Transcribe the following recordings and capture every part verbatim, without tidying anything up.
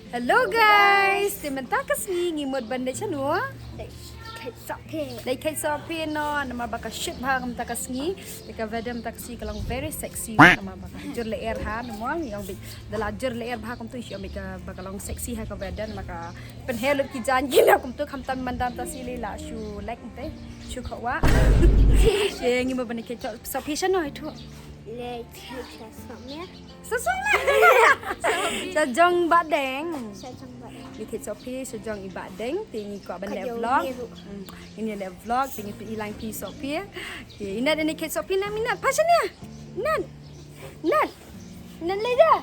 Hello guys, te mynta ka sngi ngi mut ban leit shano? Leit kheit sohphi. Leit kheit sohphi noh, namar ba ka shit bha ka mynta ka sngi. Te ka weather mynta ka sngi ka long very sexy namar ba ka jur lyer ha, namar ngi ong beit da la jur lyer bha kumtu shu ong beit ka ba ka long sexy ha ka weather namar ka pynher lut ki jaiñ ki la kumtu, khamtam mynta mynta sngi la shu lek te shu khawa. Te ngi mut ban leit kheit sohphi shano ito. Leit kheit sohphi. Sa song la. Sa jong Bah Deng. Sa jong Bah Deng. Ngi kheit sohphi sa jong i Bah Deng, te ngi kwah ban leh vlog. Hmm, ngi leh vlog, te ngi phi i lang phi sohphi. Te i Nat i kheit sohphi na mi Nat. Passion ya. Nat. Nat. Nat leh da.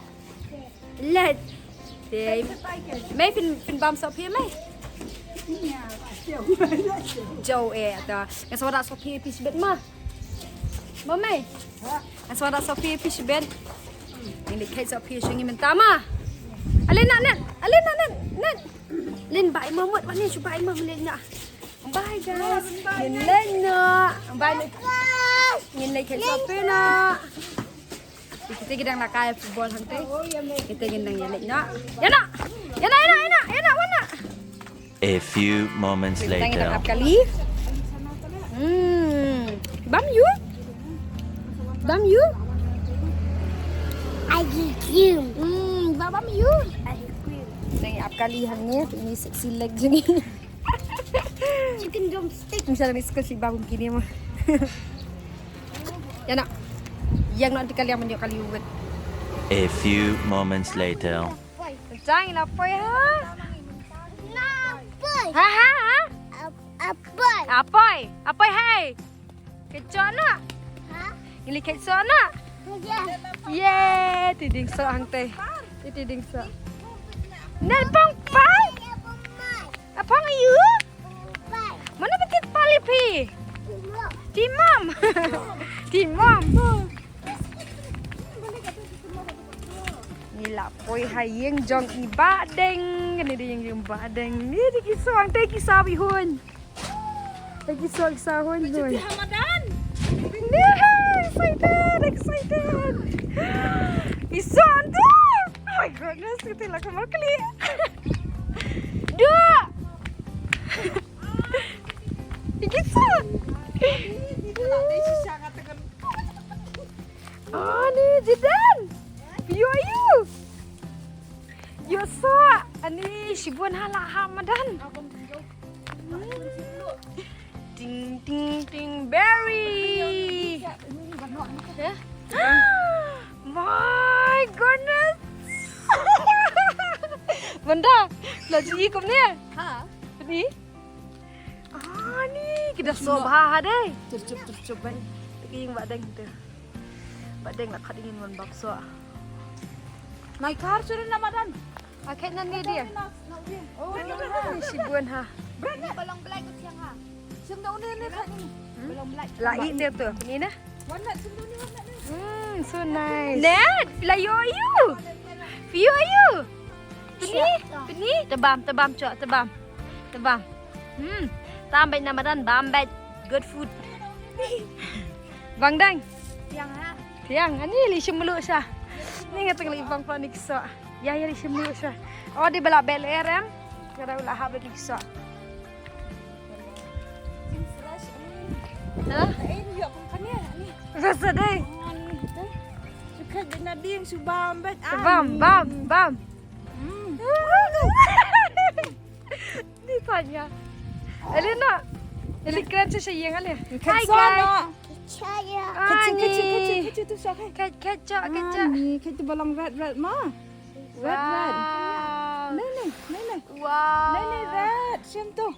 Leh. Te mei phin phin bam sohphi mei. Jo eh ta. Nga sa wada sohphi phi sibet ma. Mamai. Nga sa wada sohphi phi shibit. Ngi leit kheit sohphi sha ngi mynta ma. Ale Nat Nat. Ale Nat Nat Nat. Lin bai ma mut wan shu bai ma lin na. Bye guys. Ngin leit noh. Bye. Ngin leit kheit sohphi noh. Kita kita dang lakai football hangte. Kita kita dang leit noh. Ya noh. Ya noh ya noh ya noh ya noh wan noh. A few moments later. Tang ap kali. Hmm. Bam yu? Bam yu? Ice cream. Hmm, ba bam yu? Ice cream. Tang ap kali hangne, ini sexy leg jini. Chicken drumstick. Misalnya ni sekolah si babung kini mah. Ya nak. Yang nak dikali yang menjuk kali uwet. A few moments later. Jang ina poi ha? Ina poi. Ha ha ha? Ap-, apoi. Apoi. Apoi hai. Kecho na? Ha? Ili kecho na? Ya. Ye, tiding so hangte. Tiding so. Nel pong pai. Apong ayu? Mana betit pali pi? Timam. Timam. Ni la poi ha ïing jong i Bah Deng. Ni dei ïing jong Bah Deng. Ni dei ki song te ki sawi hun. Te ki song ki sawi hun. Hamadan. Ni excited, excited. Ki song tu. Oh my goodness, kita la kamar kali. Dua. Ki song. Ani Jidan. Yo yu. Yo so. Ani shibun hala ha madan. Ting ting ting berry. My goodness. Benda. Lagi kum ni. Ha. Ni. Ah, ni kita so bha ha dei. Tercup tercup bai. Lagi yang badeng tu. Badeng nak kat ingin man bakso. Nai kar suruh nama dan. Akhir nan ni dia. Oh, ni shibun ha. Berat ni balong belai ku tiang ha. Sum dah udah ni kat ni. Balong belai. Lai dia tu. Ni nah. Warna sum dah ni warna ni. Hmm, so nice. Net, pila yo you. View you. Pini, pini, tebam, tebam, cok, tebam. Tebam. Hmm, tambah nama dan bambet. Good food. Bang Dang. Tiang ha. Tiang, ani li shimlu sha. Ni ngateng li bang pa ni kiso. Ya, ya li shimlu sha. Oh, di bela bel erem. Kada ula hab ni kiso. Ha? Rasa deh. Suka jadi nading subam bet. Bam, bam, bam. Hmm. Ni tanya. Elena. Eli keren sha ïing ale. Hi guys. Kecil, kecil, kecil, kecil tu siapa? Kecil, kecil, kecil. Ni kecil balong red, red ma. Red, red. Wow. Ni, ni, ni, ni. Wow. Ni, ni red. Siapa tu?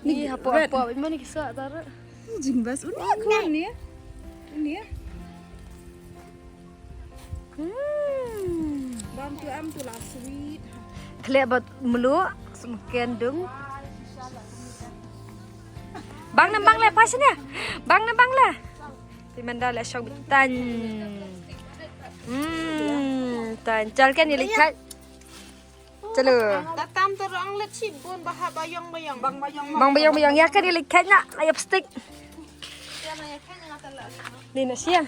Ni hapo, hapo. Mana kisah taruh? Jingbas. Uni aku ni. Uni. Hmm. Bam tu am tu la sweet. Khleh bad mluh, sumken dung. Bang nam bang le, pas ne. Bang nam bang le. Ti manda le shong bitan. Hmm, tan chal kan ni lihat. Chalo. Tatam tu rong let shibun baha bayong bayong. Bang bayong. Bang bayong bayong ya kan ni lihat na, ayap stick. Ni na siang.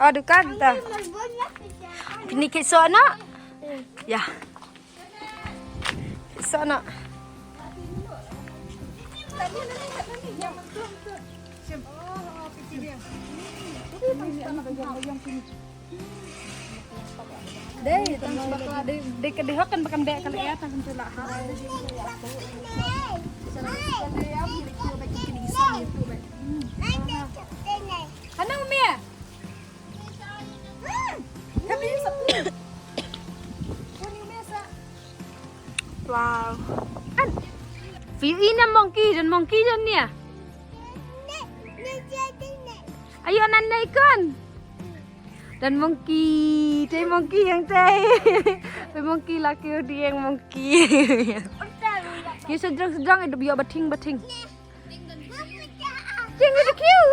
Oh, dukan ta. Pini kiso na. Ya. Sana. Dei, tang bakla dei, dei ka dei hok kan bakan bek kan ya tang tu lah. Hanu mia. Wow. An. Fi ina monkey dan monkey dan nia. Ayo nan nei kon. Dan monkey, tei monkey yang tei. Tei monkey laki dieng monkey. Ki sejrong sejrong itu bio bating bating. Ting di kiu.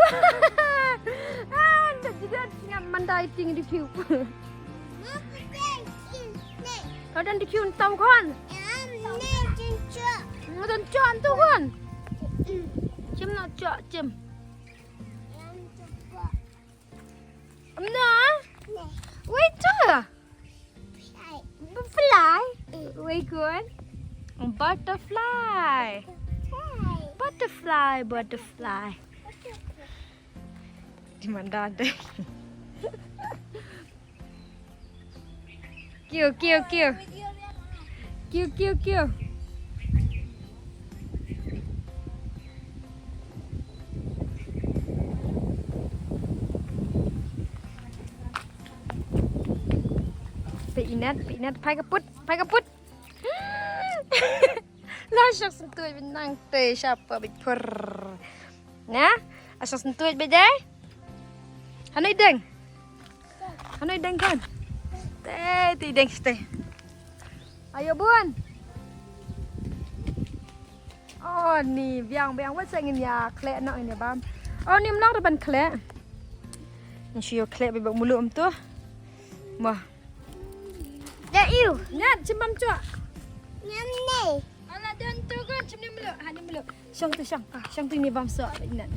Ah, dah jadi ngam mandai ting di kiu. Kau dan di kiu tau kon. Ngan cok tu kon. Cim nak cok cim. Amna? Wait tu. Fly. Wait good. Butterfly. Butterfly, butterfly. Di mana deh? Kiu, kiu, kiu. Kiu, kiu, kiu. Pei Inet, pei Inet, phai ka put, phai ka put. La shok sngewthuh beit nangtei sha pha beit phur. Na? La shok sngewthuh beit dei. Hanu i deng? Hanu i deng kan? Tei, tei i deng tei. Ayo bun. Oh ni biang biang wat sa ngin ïa khleh noh ngin ïa bam. Oh ni mnong ruh ban khleh. Ngin shu ïa khleh beit bak mulu um tu. Mo. Da iu. Ngat chim bam chuak. Ngam ne. Ala don tu kan chim ni mulu. Ha ni mulu. Shong tu shong. Ah, shong tu ni bam sok nat.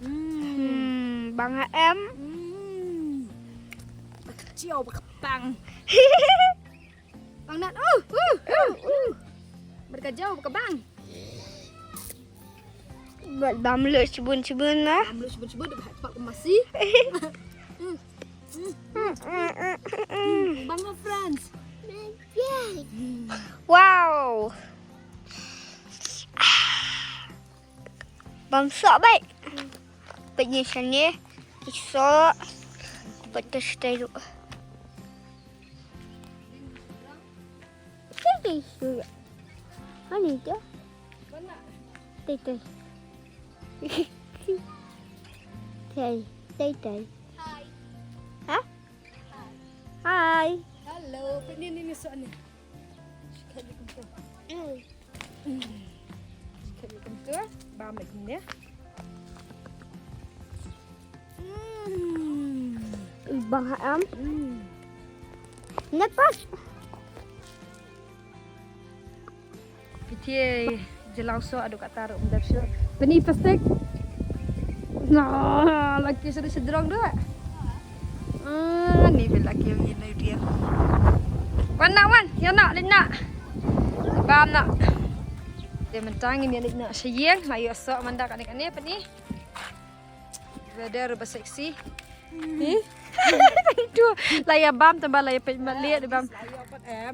Hmm, bang ha em. Hmm. Bak chiau bak bang. Bang nat. Oh, oh, oh, oh. Bak ka jau bak bang. Bam lu chibun chibun lah. Bam lu chibun chibun dah bak masi. Hmm. Hmm. Bang ha France. Wow. Bam sok beit. Beit ni sini. Sok. Beit tu stay tu. Tei tei. Mana tu? Tei tei. Tei tei tei. Ha? Hai. Hello, pynnin ni ni sok ni. Shikha di kumtu. Shikha di kumtu. Bam lagi ni. Bang ha em. Net pas. Phi te jyllaw soh haduh katta ruh ym dep shuh. Pynni plastik. No, laki shu sdrong ruh. Ah, ni phi laki ïa ngi na ïa. Wan noh wan, ïa noh, leit noh. Bam noh. Te mynta ngin ïa leit noh sha ïing, la ïoh soh mynta kane kane pynni. Weather ba sexy. Hi. Tu la ïa bam tang ba la ïa peit mat liat bam.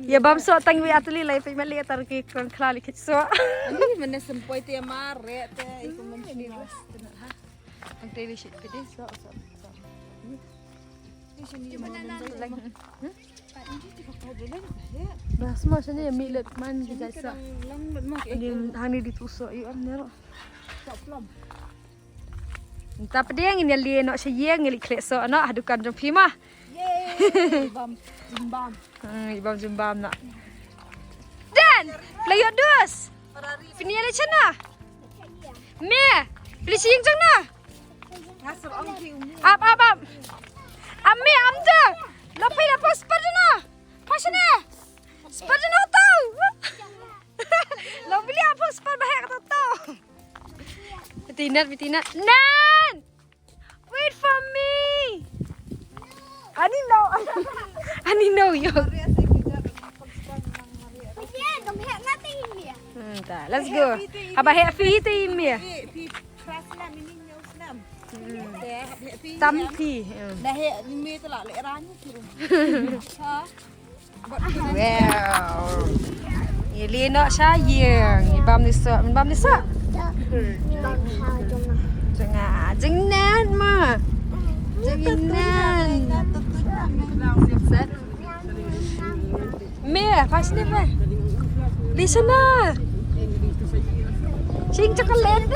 Ïa bam soh tang wi atli la ïa peit mat liat tar ki kon khla li kit soh. Ni mene sempoi te mar re te i kon men sini. Ang te li shit pidi soh soh. Ba sma shani ïa mi let man di jai soh. Ni hang ni di tu soh ïa am nero. Nta pdiang ngin ïa leit noh sha ïing, ngin leit khleh soh noh ha dukan jong phi ma. Yay! Bam, jim bam. Hmm, i bam jim bam noh. Dan, la ïoh dus. Phi ïa leit shano? Me, phi leit sha ïing jong no? Ap, ap, ap. Ap me, ap tu. Lo phi la pos par jong no. Pas ne. Spar jong no tau. Lo bili ap spar ba hek to. Bitinat, bitinat. Nan! Wait for me! Ani no. Ani no yo. Let's go. Haba heh phi te i mei. Tam phi. Na heh i mei te la leh rani ki rum. Wow. Ngi leit noh sha ïing. Ngi bam ni sa, bam ni sa. Jong nga, jong nga ma. Jong nga. Me, pas ni me. Listen na. Sing chocolate.